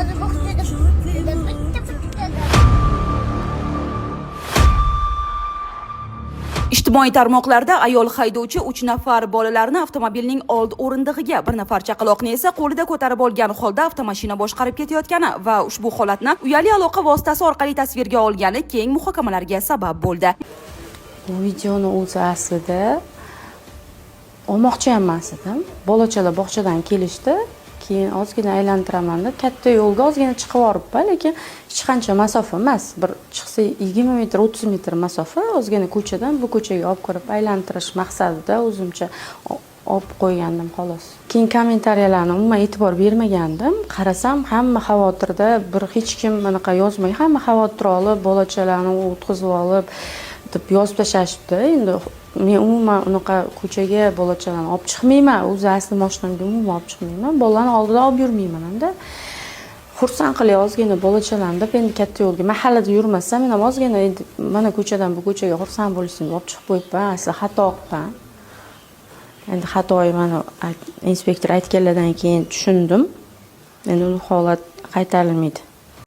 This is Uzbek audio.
Hozir bog'chada bitta bitta. Ijtimoiy tarmoqlarda ayol haydovchi 3 nafar bolalarni avtomobilning old o'rindig'iga, bir nafar chaqaloqni esa qo'lida ko'tarib olgan holda avtomashina boshqarib ketayotgani va ushbu holatni uyali aloqa vositasi orqali tasvirga olgani keng muhokamalarga sabab bo'ldi. Bu videoni o'zi aslida olmoqchi ham emas edim. Bolachalar bog'chadan kelishdi, keyin ozgina aylantiraman deb katta yo'lga ozgina chiqib yuboribman, lekin hech qancha masofa emas. Bir chiqsa 20 metr, 30 metr masofa, ozgina ko'chadan bu ko'chaga olib kirib aylantirish maqsadida o'zimcha olib qo'ygandim, xolos. Keyin kommentariyalarni umuman e'tibor bermagandim. Qarasam, hamma xavotirda, bir hech kim anaqa yozmagan, hamma xavotir olib, bolachalarni o'tqizib olib deb yozib tashlashibdi. Endi men umuman unaqa ko'chaga bolachalarni olib chiqmayman. O'zi asli moshinamga umuman olib chiqmayman. Bolalarni oldida olib yurmayman hamda. Xursand qilay ozgina bolachalarni deb endi katta yo'lga, mahallada yurmasam, men ham ozgina endi mana ko'chadan bu ko'chaga xursand bo'lishsin deb olib chiqib qo'yibman. Asli xato qilibman. Endi xatoyim mana inspektor aytganlardan keyin tushundim. Endi u holat qaytarilmaydi.